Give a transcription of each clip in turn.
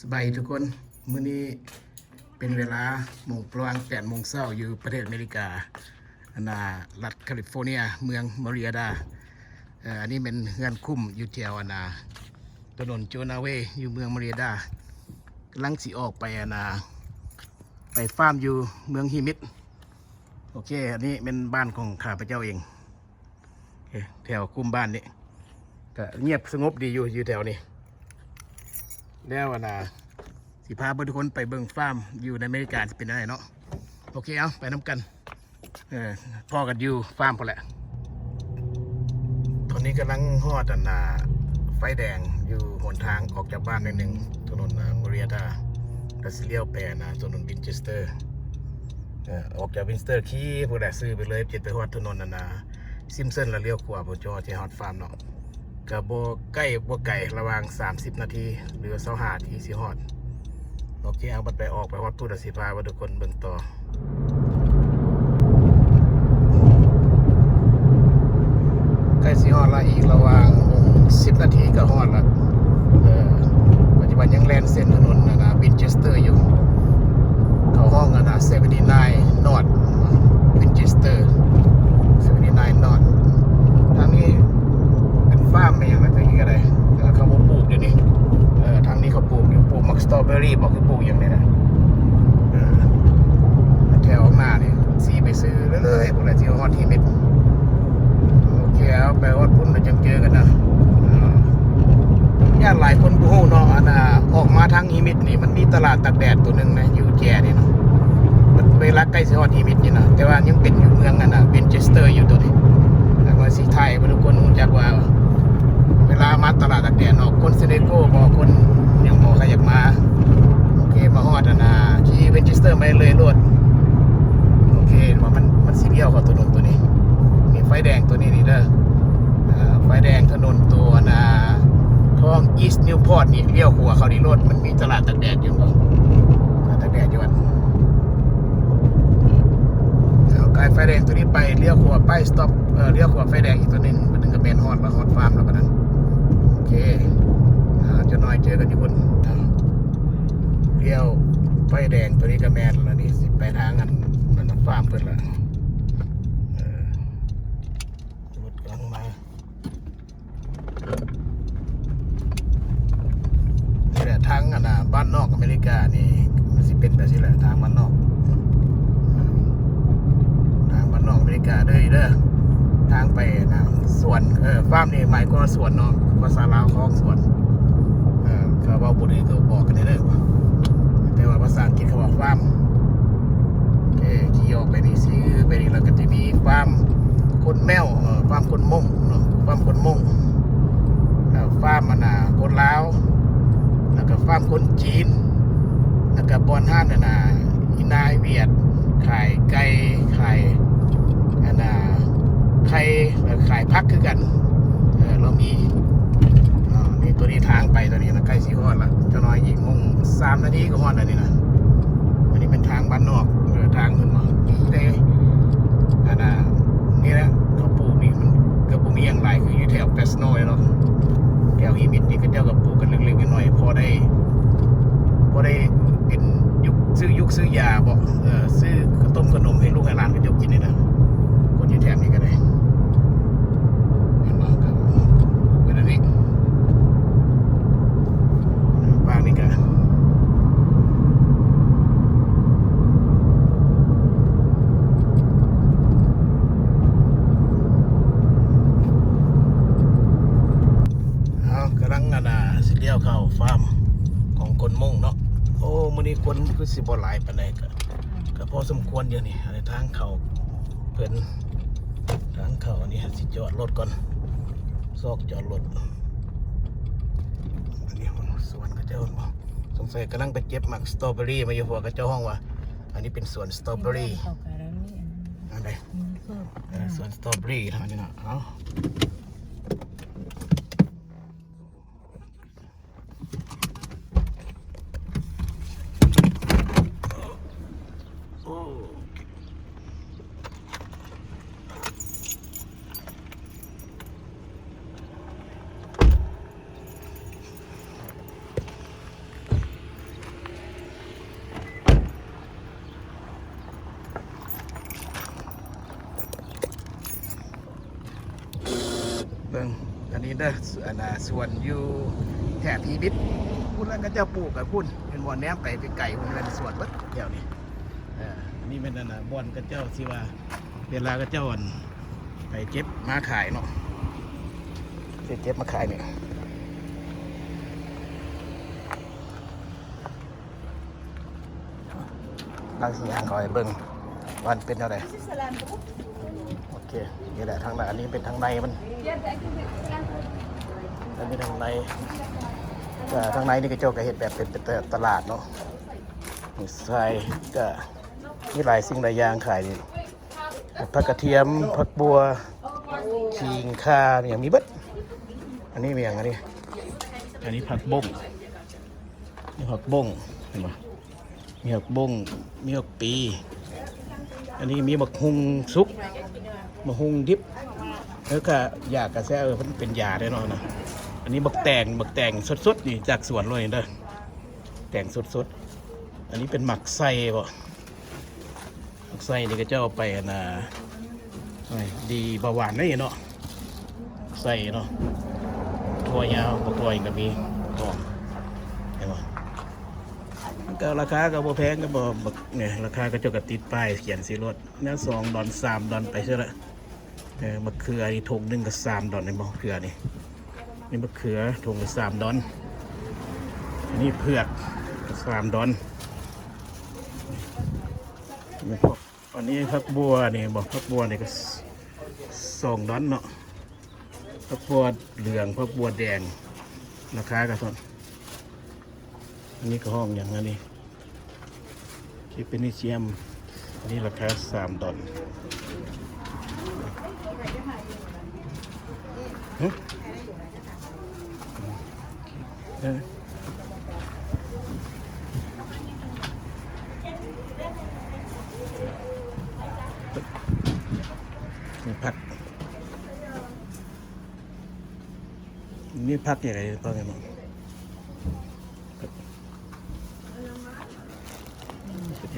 ສະບາຍດີທຸກຄົນ, ມື້ນີ້ເປັນເວລາໂມງປະມານແປດໂມງເຊົ້າ ຢູ່ປະເທດອາເມລິກາ, ອັນນ່າ ລັດຄາລິຟໍເນຍ ເມືອງມາຣີອາດາ. ເອີ ອັນນີ້ແມ່ນເຮືອນຄຸ້ມຢູ່ແຖວ ອັນນ່າ ຖະໜົນໂຈນາເວ ຢູ່ເມືອງມາຣີອາດາ, ກຳລັງຊິອອກໄປ ອັນນ່າ ໄປຟາມຢູ່ເມືອງຮີມິດ. ໂອເຄ ອັນນີ້ແມ່ນບ້ານຂອງຂ້າພະເຈົ້າເອງ. ໂອເຄ ແຖວຄຸ້ມບ້ານນີ້ກະງຽບສະຫງົບດີຢູ່ ຢູ່ແຖວນີ້. ແລ້ວ ອັນນ່າ ຊິພາເບິ່ງ ທຸກຄົນໄປເບິ່ງຟາມຢູ່ໃນອາເມລິກາຊິເປັນແນວໃດເນາະ. ໂອເຄ ເອົາ ໄປນຳກັນ. ເອີ ພໍ້ກັນຢູ່ຟາມພຸ້ນແຫຼະ. ຕອນນີ້ກຳລັງຮອດ ອັນນ່າ ໄຟແດງຢູ່ຫົນທາງອອກຈາກບ້ານໜ້ອຍໜຶ່ງ, ຖະໜົນ ອາ ມາຣີອາດາ, ກະຊິລ້ຽວໄປ ອັນນ່າ ຖະໜົນວິນເຈສເຕີ. ເອີ ອອກຈາກວິນເຈສເຕີຂີ່ພຸ້ນແຫຼະ ຊື່ໄປເລີຍ ເຈັດ ໄປຮອດຖະໜົນ ອັນນ່າ ຊິມເຊີນ ແລ້ວລ້ຽວຂວາ ບໍ່ຈໍ ທີ່ຮອດຟາມເນາະ. ກະບໍ່ໃກ້ບໍ່ໄກ ລະຫວ່າງສາມສິບນາທີ ຫຼື ຊາວຫ້ານາທີຊິຮອດ. ໂອເຄ ເອົາ ບັດໄປອອກໄປຮອດພຸ້ນ ລະຊິພາເບິ່ງ ທຸກຄົນເບິ່ງຕໍ່. ໃກ້ຊິຮອດລະ ອີກລະຫວ່າງສິບນາທີກະຮອດລະ. ເອີ ປັດຈຸບັນຍັງແລ່ນເສັ້ນຖະໜົນ ອັນນ່າ ວິນເຈສເຕີຢູ່, ເຂົາຮ້ອງ ອັນນ່າ ເຊເວັນຕີໄນນອດ ວິນເຈສເຕີ ເຊເວັນຕີໄນນອດ. ທາງນີ້ເປັນຟາມແມ່ນຫຍັງນະ ທາງນີ້ກະໄດ້ ເອີ ເຂົາບໍ່ປູກດຽວນີ້. ເອີ ທາງນີ້ເຂົາປູກຢູ່ ປູກໝາກສະຕໍເບີຣີບໍ ຄືປູກຫຍັງນີ້ນະ. ເອີ ແຖວຂ້າງໜ້ານີ້ ຊີ້ໄປຊື່ເລື້ອຍໆ ພຸ້ນແຫຼະ ຊິຮອດຮີມິດ. ໂອເຄ ເອົາ ໄປຮອດພຸ້ນແລ້ວຈັ່ງເຈີກັນນະ. ເອີ ຢ້ານຫຼາຍຄົນບໍ່ຮູ້ເນາະ ອັນນ່າ ອອກມາທາງຮີມິດນີ້ ມັນມີຕະຫຼາດຕາກແດດໂຕໜຶ່ງນະ ຢູ່ແຈນີ້ເນາະ. ເວລາໃກ້ຊິຮອດຮີມິດນີ້ນະ ແຕ່ວ່າຍັງເປັນຢູ່ເມືອງ ອັນນ່າ ວິນເຈສເຕີຢູ່ໂຕນີ້. ແລ້ວກະຊິຖ່າຍໃຫ້ທຸກຄົນຮູ້ຈັກວ່າ ເວລາມາຕະຫຼາດຕາກແດດເນາະ ຄົນຊານດີເອໂກບໍ ຄົນຫຍັງບໍ ໃຜຢາກມາ. ໂອເຄ ມາຮອດ ອັນນ່າ ທີ່ວິນເຈສເຕີມາເລີຍໂລດ. ໂອເຄ ມັນ ມັນຊິລ້ຽວເຂົ້າໂຕໂນ້ນໂຕນີ້. ນີ້ໄຟແດງໂຕນີ້ນີ້ເດີ. ເອີ ໄຟແດງຖະໜົນໂຕ ອັນນ່າ ຂອງອີສນິວພອດນີ້ ລ້ຽວຂວາເຂົ້ານີ້ໂລດ. ມັນມີຕະຫຼາດຕາກແດດຢູ່ບໍ? ຕະຫຼາດຕາກແດດຢູ່ຫັ້ນ. ເອົາ ກາຍໄຟແດງໂຕນີ້ໄປ ລ້ຽວຂວາໄປ ສະຕັອບ ເອີ ລ້ຽວຂວາໄຟແດງອີກໂຕໜຶ່ງ ມັນເຖິງກະແມ່ນຮອດລະ ຮອດຟາມລະບາດນັ້ນ. ໂອເຄ ເອົາ ຈັກໜ້ອຍເຈີກັນຢູ່ພຸ້ນ. ລ້ຽວໄຟແດງໂຕນີ້ກະແມ່ນລະນີ້ ຊິໄປທາງ ອັນ ອັນຟາມເພິ່ນລະ. ເອີ ລົດກຳລັງມາ. ນີ້ແຫຼະ ທາງ ອັນນ່າ ບ້ານນອກອາເມລິການີ້ ມັນຊິເປັນແບບຊີ້ແຫຼະ ທາງບ້ານນອກ ທາງບ້ານນອກອາເມລິກາເດີ ເດີ. ທາງໄປ ອັນນ່າ ສວນ ເອີ ຟາມນີ້ໝາຍຄວາມວ່າສວນເນາະ ພາສາລາວຂອງສວນ. ເອີ ຖ້າເວົ້າບໍ່ຖືກກະບອກກັນແດ່ເດີ ແຕ່ວ່າພາສາອັງກິດເຂົາວ່າຟາມ. ໂອເຄ ຂີ່ອອກໄປນີ້ ຊີ້ໄປນີ້ ລະກະຈະມີຟາມຄົນແມວ ເອີ ຟາມຄົນມົ້ງເນາະ ຟາມຄົນມົ້ງ ເອີ ຟາມ ອັນນ່າ ຄົນລາວ ລະກະຟາມຄົນຈີນ ລະກະບ່ອນຮ້ານ ອັນນ່າ ອີ່ນາຍຫວຽດ ຂາຍໄກ່ ຂາຍ ອັນນ່າ ໄຂ່ ລະຂາຍຜັກຄືກັນ. ເອີ ລາວມີ ເອີ ນີ້ ໂຕນີ້ທາງໄປ ໂຕນີ້ນະ ໃກ້ຊິຮອດລະ ຈັກໜ້ອຍອີກ ໂມງສາມນາທີກະຮອດລະນີ້ນະ. ອັນນີ້ແມ່ນທາງບ້ານນອກ ເອີ ທາງເພິ່ນມາ ມີແຕ່ ອັນນ່າ ນີ້ແຫຼະ ເຂົາປູກນີ້ ມັນກະບໍ່ມີຫຍັງຫຼາຍ ຄືຢູ່ແຖວເຟຣສໂນເນາະ. ແຖວຮີມິດນີ້ ເຂົາເຈົ້າກະປູກກັນເລັກໆນ້ອຍໆ ພໍໄດ້ ພໍໄດ້ເປັນ ຊື້ຢູກຊື້ຢາບໍ ເອີ ຊື້ເຂົ້າຕົ້ມເຂົ້າໜົມໃຫ້ລູກໃຫ້ຫຼານເຂົາເຈົ້າກິນນີ້ນະ. ຄົນຢູ່ແຖບນີ້ກະໄດ້ ເຫັນບໍ່ ກະເປັນອັນນີ້ ປານີ້ກະ ເອົາ ກຳລັງ ອັນນ່າ ຊິລ້ຽວເຂົ້າຟາມຂອງຄົນມົ້ງເນາະ. ໂອ້ ມື້ນີ້ຄົນຄືຊິບໍ່ຫຼາຍປານໃດ ກະພໍສົມຄວນຢູ່ນີ້. ອັນນີ້ທາງເຂົ້າເພິ່ນ ທາງເຂົ້າ. ອັນນີ້ຊິຈອດລົດກ່ອນ ຊອກຈອດລົດ. ອັນນີ້ສວນເຂົາເຈົ້າ ສົງໄສກຳລັງໄປເກັບໝາກສະຕໍເບີຣີມາຢູ່ ເພາະວ່າເຂົາເຈົ້າຮ້ອງວ່າ ອັນນີ້ເປັນສວນສະຕໍເບີຣີ. ອັນໃດ ເອີ ສວນສະຕໍເບີຣີທາງນີ້ນະ. ເອົາ ໂອ້ ເ ນີ້ເດີ ອັນນ່າ ສວນຢູ່ແຖບພີບິດ ພຸ້ນລະ ເຂົາເຈົ້າປູກກັນພຸ້ນ ເຫັນບໍ່ ແນມໄປໄກໆ ພຸ້ນແມ່ນສວນເບິດແຖວນີ້. ເອີ ອັນນີ້ແມ່ນ ອັນນ່າ ບ່ອນເຂົາເຈົ້າທີ່ວ່າ ເວລາເຂົາເຈົ້າ ອັນ ໄປເກັບມາຂາຍເນາະ ໄປເກັບມາຂາຍນີ້. ກຳລັງຊິຍ່າງເຂົ້າໄປເບິ່ງວ່າມັນເປັນແນວໃດ. ໂອເຄ ນີ້ແຫຼະ ທາງໃນ ອັນນີ້ເປັນທາງໃນມັນ ອັນນີ້ທາງໃນ ກໍທາງໃນນີ້ເຂົາເຈົ້າກໍເຮັດແບບເປັນ ເປັນຕະຫຼາດເນາະ. ໃສ່ກໍມີຫຼາຍສິ່ງຫຼາຍຢ່າງຂາຍນີ້ ຜັກກະທຽມ ຜັກບົ່ວ ຂີງ ຂ່າ ມີຫຍັງມີເບິດ. ອັນນີ້ມີຫຍັງ ອັນນີ້ ອັນນີ້ຜັກບົ້ງ ນີ້ຜັກບົ້ງ ເຫັນບໍ່ ມີຜັກບົ້ງ ມີໝາກປີ ອັນນີ້ມີໝາກຫຸ່ງສຸກ ໝາກຫຸ່ງດິບ ແລ້ວກະຢາກະແຊ ເອີ ມັນເປັນຢາເດ້ເນາະນະ. ອັນນີ້ບັກແຕງ ບັກແຕງສົດໆ ນີ້ຈາກສວນເລີຍເດີ ແຕງສົດໆ. ອັນນີ້ເປັນໝາກໄຊບໍ ໝາກໄຊນີ້ເຂົາເຈົ້າເອົາໄປ ອັນນ່າ ໂອ້ຍ ດີເບົາຫວານເດ້ເນາະ ໝາກໄຊເນາະ. ຖົ່ວຍາວ ບັກຖົ່ວນີ້ກໍມີ ຫອມ ເຫັນບໍ່. ມັນກໍລາຄາກໍບໍ່ແພງ ກໍບໍ່ ບັກ ນີ້ ລາຄາເຂົາເຈົ້າກໍຕິດປ້າຍຂຽນໃສ່ລົດ ແນວສອງດອນ ສາມດອນໄປເທື່ອລະ. ເອີ ໝາກເຂືອນີ້ຖົງໜຶ່ງກໍສາມດອນ ເຫັນບໍ່ ເຂືອນີ້ ນີ້ໝາກເຂືອ ຖົງລະສາມດອນ. ອັນນີ້ເຜືອກ ສາມດອນ. ອັນນີ້ຜັກບົ່ວນີ້ບໍ ຜັກບົ່ວນີ້ກໍສອງດອນເນາະ ຜັກບົ່ວເຫຼືອງ ຜັກບົ່ວແດງ ລາຄາກໍເທົ່າ. ອັນນີ້ກໍຫ້ອງຫຍັງ ອັນນີ້ ເຄເປນິຊຽມ ອັນນີ້ລາຄາສາມດອນ. ຫຶ ເອີ ມີຜັກ ມີຜັກຫຍັງອີກ ເບິ່ງໃຫ້ໝົດ.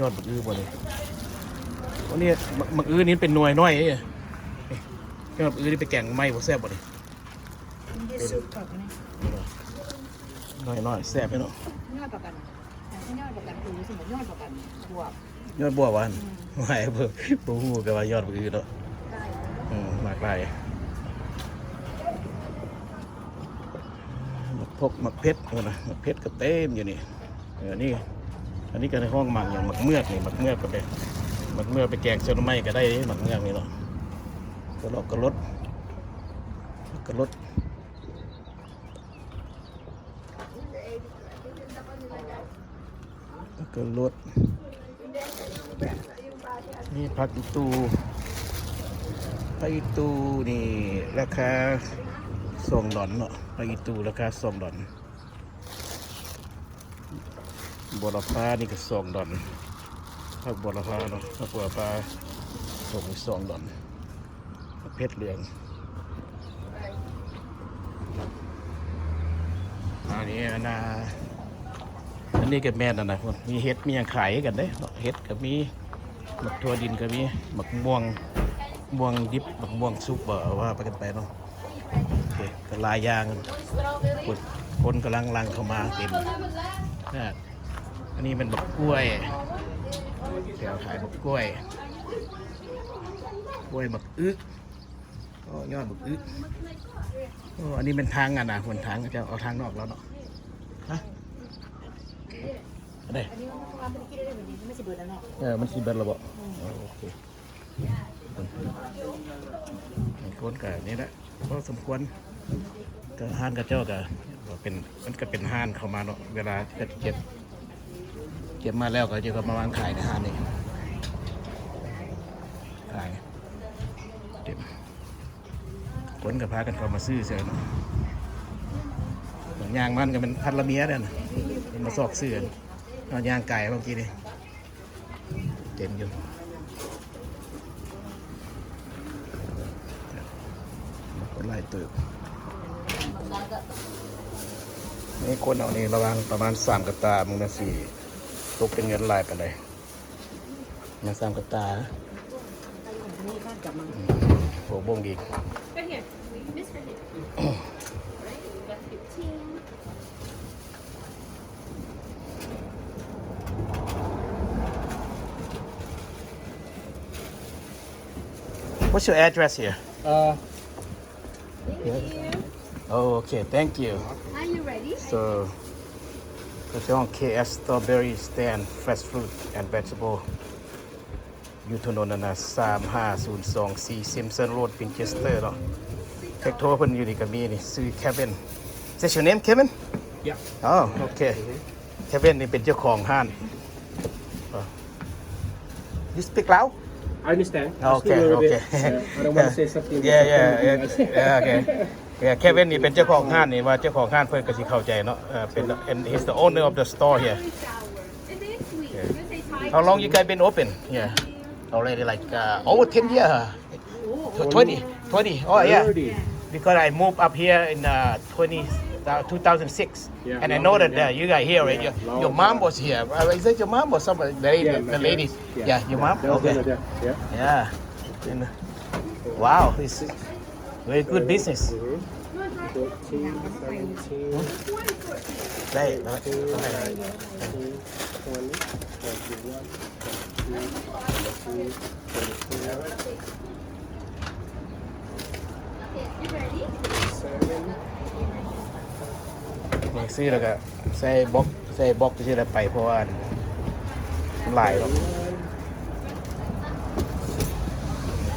ຍອດບັກອຶບໍ່ນີ້ ໂອ້ ນີ້ ບັກ ບັກອຶນີ້ເປັນໜ່ວຍນ້ອຍເດ້. ນີ້ ຍອດບັກອຶນີ້ໄປແກງໃໝ່ບໍ່ແຊບບໍ່ນີ້ ມັນໄດ້ຊຸບກັບນີ້ ໜ່ວຍນ້ອຍແຊບເດ້ເນາະ. ຍອດປາກັນ ຍອດປາກັນຄື ສົມມຸດຍອດປາກັນບວບ ຍອດບວບຫວານ ອືມ ຫວາຍ ບໍ່ ບໍ່ຮູ້ ກໍວ່າຍອດບັກອຶເນາະ. ອືມ ໝາກຫຼາຍ ໝາກພົກ ໝາກເຜັດພຸ້ນນະ ໝາກເຜັດກໍເຕັມຢູ່ນີ້. ເອີ ນີ້ ອັນນີ້ກໍໃນຫ້ອງໝາກຫຍັງ ໝາກເມືອກນີ້ ໝາກເມືອກກໍໄປ ໝາກເມືອກໄປແກງໃສ່ໜໍ່ໄມ້ກໍໄດ້ເດ້ ໝາກເມືອກນີ້ເນາະ. ກະຫຼອກກະຫຼົດ ກະຫຼົດ ກະຫຼົດ ມີຜັກອີຕູ່ ຜັກອີຕູ່ນີ້ລາຄາສອງດອນເນາະ ຜັກອີຕູ່ລາຄາສອງດອນ. ບົວລະພານີ້ກໍສອງດອນ ຜັກບົວລະພາເນາະ ຜັກບົວລະພາ ສອງ ສອງດອນ ຜັກເຜັດເຫຼືອງ. ອັນນີ້ ອັນນ່າ ອັນນີ້ກໍແມ່ນ ອັນນ່າ ມີເຫັດ ມີຫຍັງຂາຍຄືກັນເດ້ເນາະ ເຫັດກໍມີ ໝາກຖົ່ວດິນກໍມີ ໝາກມ່ວງ ມ່ວງດິບ ໝາກມ່ວງສຸກບໍ ວ່າໄປກັນໄປເນາະ. ໂອເຄ ກໍຫຼາຍຢ່າງ ຄົນ ຄົນກຳລັງຫຼັ່ງເຂົ້າມາເຕັມ. ອັນນີ້ແມ່ນບັກກ້ວຍ ແຖວຂາຍບັກກ້ວຍ ກ້ວຍບັກອຶ. ໂອ້ ຍອດບັກອຶ. ໂອ້ ອັນນີ້ແມ່ນທາງ ອັນນ່າ ຫົນທາງ ເຂົາເຈົ້າເອົາທາງນອກແລ້ວເນາະ. ຮະ ອັນໃດ? ອັນນີ້ມັນ ມັນຊິເບິດແລ້ວເນາະ. ເອີ ມັນຊິເບິດແລ້ວບໍ? ອືມ ໂອເຄ. ຄົນກໍນີ້ແຫຼະ ພໍສົມຄວນ ກໍຮ້ານເຂົາເຈົ້າກໍເປັນ ມັນກໍເປັນຮ້ານເຂົ້າມາເນາະ ເວລາເກັບ ເກັບມາແລ້ວເຂົາເຈົ້າກໍມາວາງຂາຍໃນຮ້ານນີ້ ຂາຍເຕັມ ຄົນກໍພາກັນເຂົ້າມາຊື້ຊື່ເນາະ ຍ່າງມາກໍແມ່ນພັນລະເມຍເດ້ນະ ເພິ່ນມາຊອກຊື້ ເຮົາຍ່າງກາຍເມື່ອກີ້ນີ້ ເຕັມຢູ່ ຄົນຫຼາຍເຕີບ. ນີ້ຄົນເຮົານີ້ລະຫວ່າງປະມານສາມກະຕ່າ ມັນກໍຊິຕົກເປັນເງິນຫຼາຍປານໃດ ມາສາມກະຕ່າ ອືມ ໂອ້ ບົ້ງອີກ. What's your address here? Uh, Thank you. Oh, okay, thank you. Are you ready? So, ເຂົາເຈົ້າຂອງ K S Strawberry Stand Fresh Fruit and Vegetable ຢູ່ຖະໜົນອັນນະ ສາມຫ້າສູນສອງສີ່ Simpson Road Winchester ເນາະ. ເທັກໂທເພິ່ນຢູ່ນີ້ກໍມີນີ້ ຊື່ Kevin. Is that your name, Kevin? Yeah. Oh, okay. Kevin ນີ້ເປັນເຈົ້າຂອງຮ້ານ. You speak Lao? I understand. Okay, okay. I don't want to say something. Yeah, yeah, yeah, okay. Yeah, Kevin ນີ້ເປັນເຈົ້າຂອງຮ້ານນີ້ ວ່າເຈົ້າຂອງຮ້ານເພິ່ນກໍຊິເຂົ້າໃຈເນາະ. ເອີ ເປັນ and he's the owner of the store here. How long you guys been open? Yeah. Already like, uh, over ten years. Tw-, twenty, twenty. Oh, yeah. Thirty. Because I moved up here in, uh, twenty, uh, two thousand six. Yeah, and I know that, uh, you guys here, right? Yeah, your, your mom was here. Uh, is that your mom or somebody? The, yeah, the, the lady? Yeah, yeah, your mom? Okay. Yeah. And, wow, it's very good business. Mm-hmm. Right, right. Seven. ນີ້ຊື້ແລ້ວກໍໃສ່ບັອກ ໃສ່ບັອກຊື່ແລ້ວໄປ ເພາະວ່າມັນຫຼາຍເນາະ.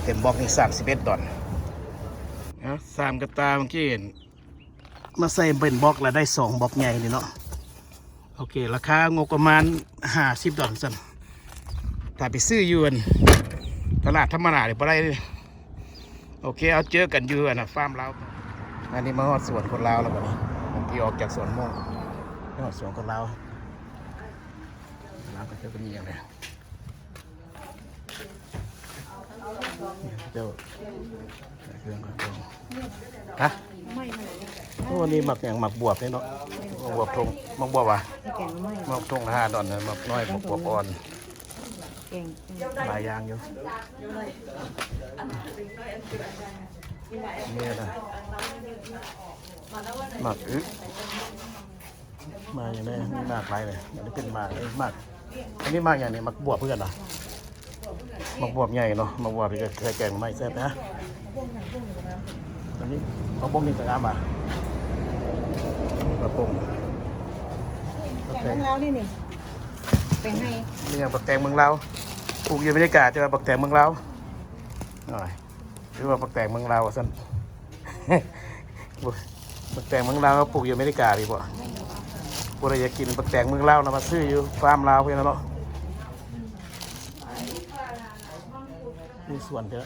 ເຕັມບັອກນີ້ສາມສິບເອັດດອນ. ເອົາ ສາມກະຕ່າເມື່ອກີ້ ມາໃສ່ເປັນບັອກ ແລ້ວໄດ້ສອງບັອກໃຫຍ່ນີ້ເນາະ. ໂອເຄ ລາຄາງົບປະມານຫ້າສິບດອນຊັ້ນ. ຖ້າໄປຊື້ຢູ່ອັນຕະຫຼາດທຳມະດານີ້ບໍ່ໄດ້ເດ້. ໂອເຄ ເອົາ ເຈີກັນຢູ່ອັນນະ ຟາມລາວ. ອັນນີ້ມາຮອດສວນຄົນລາວແລ້ວບັດນີ້ ທີ່ອອກຈາກສວນມ່ວງ ມາຮອດສວນຄົນລາວ. ລາວກໍເຈົ້າກໍມີຫຍັງແດ່? ເຈົ້າ ເຄື່ອງຂອງເຈົ້າ ຮະ? ໂອ້ ອັນນີ້ໝາກຫຍັງ? ໝາກບວບນີ້ເນາະ. ໝາກບວບທົ່ງ ໝາກບວບຫວາ? ແກງໜໍ່ໄມ້ ໝາກທົ່ງລະຫ້າດອນນະ. ໝາກນ້ອຍ ໝາກບວບອ່ອນ ແກງ ຫຼາຍຢ່າງຢູ່. ນີ້ນະ ໝາກອຶ ໝາກຫຍັງແດ່? ມີໝາກຫຼາຍເລີຍ. ອັນນີ້ເປັນໝາກ ໝາກ ອັນນີ້ໝາກຫຍັງນີ້? ໝາກບວບຄືກັນເນາະ. ໝາກບວບໃຫຍ່ເນາະ. ໝາກບວບນີ້ກໍໃສ່ແກງໜໍ່ໄມ້ແຊບນະ. ອັນນີ້ຜັກບົ້ງນີ້ກໍງາມວ່າ ຜັກບົ້ງ ແກງເມືອງລາວນີ້ນີ້ ແກງໄຮ່ ນີ້ຫຍັງ ບັກແຕງເມືອງລາວ ປູກຢູ່ອາເມລິກາ ແຕ່ວ່າບັກແຕງເມືອງລາວ ໂອ້ຍ ຫຼືວ່າບັກແຕງເມືອງລາວວ່າຊັ້ນ. ບັກແຕງເມືອງລາວປູກຢູ່ອາເມລິການີ້ບໍ? ຜູ້ໃດຢາກກິນບັກແຕງເມືອງລາວນະ ມາຊື້ຢູ່ຟາມລາວພຸ້ນນະເນາະ. ມີສວນເດີ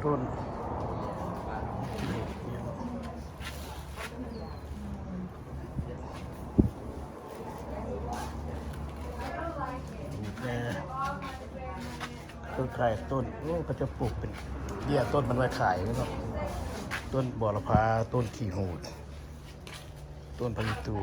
ຕົ້ນ ແຕ່ຕົ້ນຂາຍຕົ້ນ ໂອ້ ເຂົາເຈົ້າປູກເປັນເບ້ຍຕົ້ນມັນໄວ້ຂາຍເນາະ. ຕົ້ນບົວລະພາ ຕົ້ນຂີ້ຫູດ ຕົ້ນຜັກອີ່ຕູ.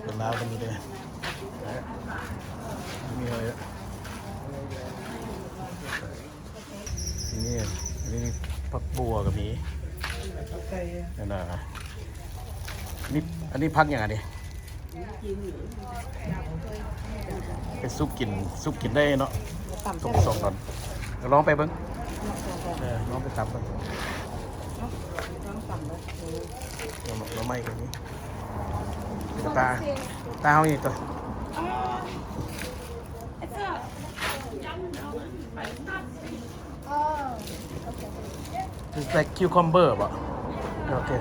ຄົນລາວກໍມີເດ້ ມີເລີຍ ນີ້ ອັນນີ້ຜັກບົວກໍມີ ອັນນັ້ນນະ ມີ ອັນນີ້ຜັກຫຍັງອັນນີ້? ໄປສຸກກິນ ສຸກກິນໄດ້ເນາະ. ຕົ້ມສອງດອນ ລອງໄປເບິ່ງ ເອີ ລອງໄປຕຳເບິ່ງ. ໜໍ່ ໜໍ່ໄມ້ກໍມີ ຕາ ຕາເຮົານີ້ຕົວ It's like cucumber ບໍ? ໂອເຄ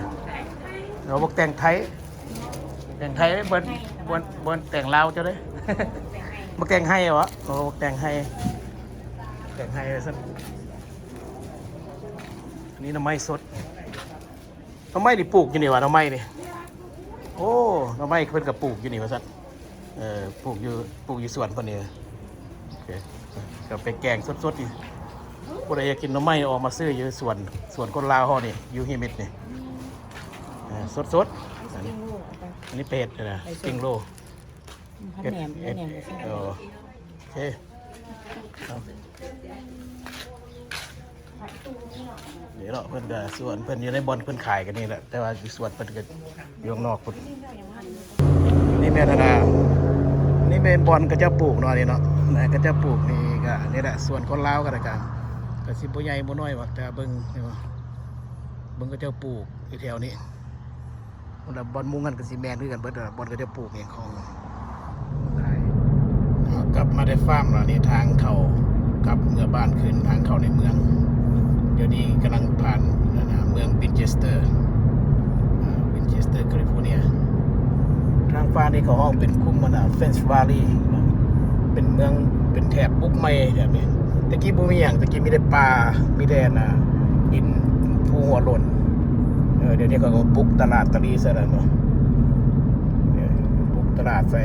ເອົາບັກແຕງໄທ ແຕງໄທ ບໍ່ ບໍ່ ບໍ່ແຕງລາວເຈົ້າເດ້. ບັກແຕງໄຮ່ບໍ? ໂອ້ ບັກແຕງໄຮ່ ແຕງໄຮ່ວ່າຊັ້ນ. ອັນນີ້ໜໍ່ໄມ້ສົດ ໜໍ່ໄມ້ນີ້ປູກຢູ່ນີ້ຫວາ? ໜໍ່ໄມ້ນີ້ ໂອ້ ໜໍ່ໄມ້ເພິ່ນກໍປູກຢູ່ນີ້ວ່າຊັ້ນ. ເອີ ປູກຢູ່ ປູກຢູ່ສວນເພິ່ນນີ້. ໂອເຄ ກໍໄປແກງສົດໆ ນີ້. ຜູ້ໃດຢາກກິນໜໍ່ໄມ້ ອອກມາຊື້ຢູ່ສວນ ສວນຄົນລາວເຮົານີ້ ຢູ່ຮີມິດນີ້. ເອີ ສົດໆ ອັນນີ້ ອັນນີ້ເປັດນະ ສະປຣິງໂຣລ ພັກແໜມ ເຮັດ ແໜມກໍແຊບ. ເອີ ໂອເຄ ນີ້ເນາະ ເພິ່ນກໍສວນເພິ່ນຢູ່ໃນບ່ອນເພິ່ນຂາຍກັນນີ້ແຫຼະ ແຕ່ວ່າຢູ່ສວນເພິ່ນກໍຢູ່ຂ້າງນອກພຸ້ນ. ນີ້ແມ່ນອັນນ່າ ນີ້ແມ່ນບ່ອນເຂົາເຈົ້າປູກເນາະ ນີ້ເນາະ ເຂົາເຈົ້າປູກນີ້ກໍນີ້ແຫຼະ ສວນຄົນລາວກໍໄດ້ ກໍ ກໍຊິບໍ່ໃຫຍ່ບໍ່ນ້ອຍຫວັກ ແຕ່ເບິ່ງ ເຫັນບໍ່ ເບິ່ງເຂົາເຈົ້າປູກຢູ່ແຖວນີ້. ແລ້ວບ່ອນມຸງຫັ້ນກໍຊິແມ່ນຄືກັນເບິດ ບ່ອນເຂົາເຈົ້າປູກຫຍັງຂອງ ເຮົາກັບມາໄດ້ຟາມແລ້ວນີ້ ທາງເຂົ້າກັບເມືອບ້ານຄືນ ທາງເຂົ້າໃນເມືອງ. ດຽວນີ້ກຳລັງຜ່ານ ອັນນ່າ ເມືອງວິນເຈສເຕີ ອາ ວິນເຈສເຕີ ຄາລິຟໍເນຍ. ທາງຝັ່ງນີ້ເຂົາຮ້ອງເປັນຄຸ້ມ ອັນນ່າ ເຟຣນຊ໌ວາລີ ເປັນເມືອງ ເປັນແຖບປຸກໃໝ່ແຖບນີ້. ແຕ່ກີ້ບໍ່ມີຫຍັງ ແຕ່ກີ້ມີແຕ່ປ່າ ມີແຕ່ ອັນນ່າ ຫີນພູຫົວໂລ້ນ. ເອີ ດຽວນີ້ເຂົາກໍປຸກຕະຫຼາດຕະລີໃສ່ແລ້ວເນາະ ເອີ ປຸກຕະຫຼາດໃສ່.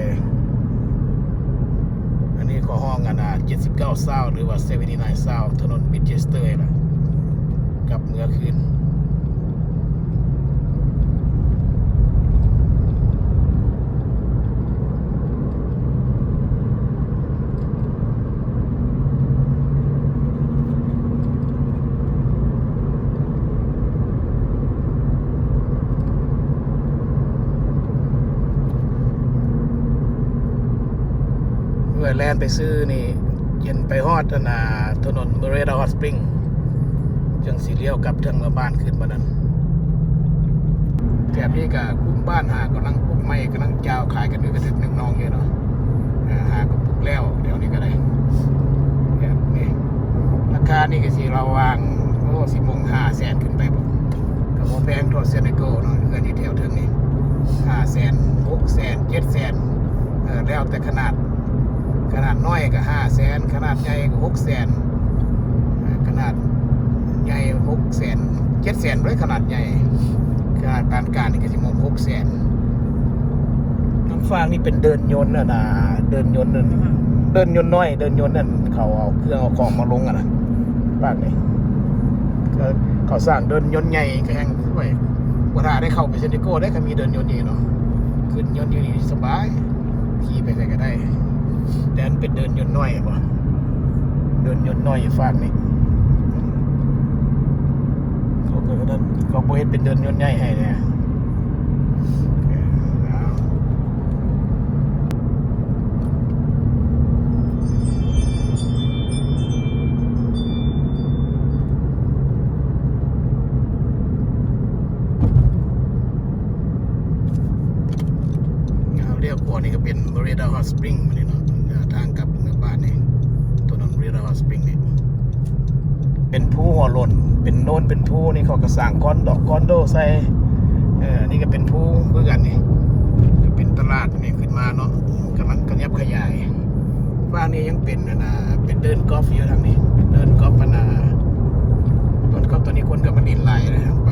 ອັນນີ້ເຂົາຮ້ອງ ອັນນ່າ ເຈັດສິບເກົ້າ South ຫຼືວ່າ ເຊັບເວັນຕີ້ໄນ South ຖະໜົນວິນເຈສເຕີ ລະກັບເມືອຄືນ. ເມື່ອແລ່ນໄປຊື່ນີ້ ຈົນໄປຮອດ ອັນນ່າ ຖະໜົນ Murrieta Hot Spring ຈຶ່ງຊິລ້ຽວກັບທາງເມືອບ້ານຄືນບາດນັ້ນ. ແຖບນີ້ກະກຸ່ມບ້ານຫາກຳລັງປຸກໄມ້ ກຳລັງຈາວຂາຍກັນຢູ່ກະເທິງໜອງຢູ່ເນາະ. ອ່າ ຫາກໍປຸກແລ້ວ ແຖວນີ້ກໍໄດ້ ແບບນີ້. ລາຄານີ້ກໍຊິລະຫວ່າງ ໂອ້ ຊິມົງຫ້າແສນຂຶ້ນໄປບໍ່ ກໍບໍ່ແພງເທົ່າ San Diego ເນາະ. ເຮືອນຢູ່ແຖວເທິງນີ້ ຫ້າແສນ ຫົກແສນ ເຈັດແສນ ເອີ ແລ້ວແຕ່ຂະໜາດ. ຂະໜາດນ້ອຍກໍຫ້າແສນ ຂະໜາດໃຫຍ່ກໍຫົກແສນ ຂະໜາດໃຫຍ່ຫົກແສນ ເຈັດແສນເລີຍ ຂະໜາດໃຫຍ່. ຂະໜາດປານກາງນີ້ກໍຊິໝົດຫົກແສນ. ທາງຝັ່ງນີ້ເປັນເດີ່ນຍົນ ອັນນ່າ ເດີ່ນຍົນ ເດີ່ນຍົນນ້ອຍ ເດີ່ນຍົນນັ້ນ ເຂົາເອົາເຄື່ອງເອົາຂອງມາລົງ ອັນນ່າ ພາກນີ້ ເຂົາ ເຂົາສ້າງເດີ່ນຍົນໃຫຍ່ ກໍແຮ່ງ ໂອ້ຍ ບໍ່ຖ້າໄດ້ເຂົ້າໄປ San Diego ໄດ້ ກໍມີເດີ່ນຍົນນີ້ເນາະ. ຂຶ້ນຍົນຢູ່ນີ້ສະບາຍ ຂີ່ໄປໃສກໍໄດ້ ແຕ່ມັນເປັນເດີ່ນຍົນນ້ອຍ ເຫັນບໍ່ ເດີ່ນຍົນນ້ອຍຢູ່ຟາກນີ້. ເຂົາກໍ ເຂົາບໍ່ເຮັດເປັນເດີ່ນຍົນໃຫຍ່ໃຫ້ແດ່. ລ້ຽວຂວານີ້ກໍເປັນ Murrieta Hot Spring ນີ້ເນາະ ທາງກັບເມືອບ້ານນີ້ ຖະໜົນ Murrieta Hot Spring ນີ້ ເປັນພູຫົວໂລ້ນ ເປັນໂນນ ເປັນພູນີ້ ເຂົາກໍສ້າງຄອນໂດ ຄອນໂດໃສ່. ເອີ ນີ້ກໍເປັນພູຄືກັນນີ້ ເປັນຕະຫຼາດນີ້ຂຶ້ນມາເນາະ ກຳລັງຂະຫຍັບຂະຫຍາຍ. ຝັ່ງນີ້ຍັງເປັນ ອັນນ່າ ເປັນເດີ່ນກອບຢູ່ທາງນີ້ ເດີ່ນກອບ ອັນນ່າ ເດີ່ນກອບ ຕອນນີ້ຄົນກໍມາຫຼິ້ນຫຼາຍເລີຍ ໄປ.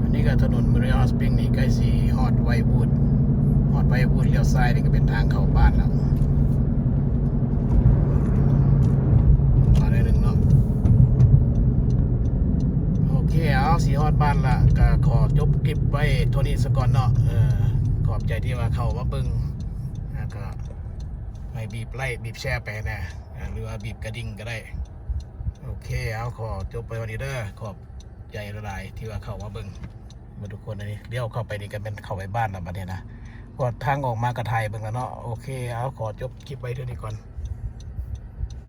ອັນນີ້ກໍຖະໜົນ Murrieta Hot Spring ນີ້ໃກ້ຊິຮອດ Wildwood ຮອດ Wildwood ລ້ຽວຊ້າຍນີ້ກໍເປັນທາງເຂົ້າບ້ານແລ້ວ. ມາໜ້ອຍໜຶ່ງເນາະ. ໂອເຄ ເອົາ ຊິຮອດບ້ານລະ ກະຂໍຈົບຄລິບໄວ້ເທົ່ານີ້ສາກ່ອນເນາະ. ເອີ ຂອບໃຈທີ່ວ່າເຂົ້າມາເບິ່ງ ແລ້ວກະໃຫ້ບີບໄລ້ ບີບແຊໄປແດ່ ຫຼືວ່າບີບກະດິ່ງກໍໄດ້. ໂອເຄ ເອົາ ຂໍຈົບໄວ້ເທົ່ານີ້ເດີ. ຂອບໃຈຫຼາຍໆ ທີ່ວ່າເຂົ້າມາເບິ່ງ ເບິດທຸກຄົນ. ອັນນີ້ລ້ຽວເຂົ້າໄປນີ້ກໍແມ່ນເຂົ້າໄປບ້ານລະບັດນີ້ນະ ເພາະທາງອອກມາກໍຖ່າຍເບິ່ງລະເນາະ. ໂອເຄ ເອົາ ຂໍຈົບຄລິບໄວ້ເທົ່ານີ້ກ່ອນ.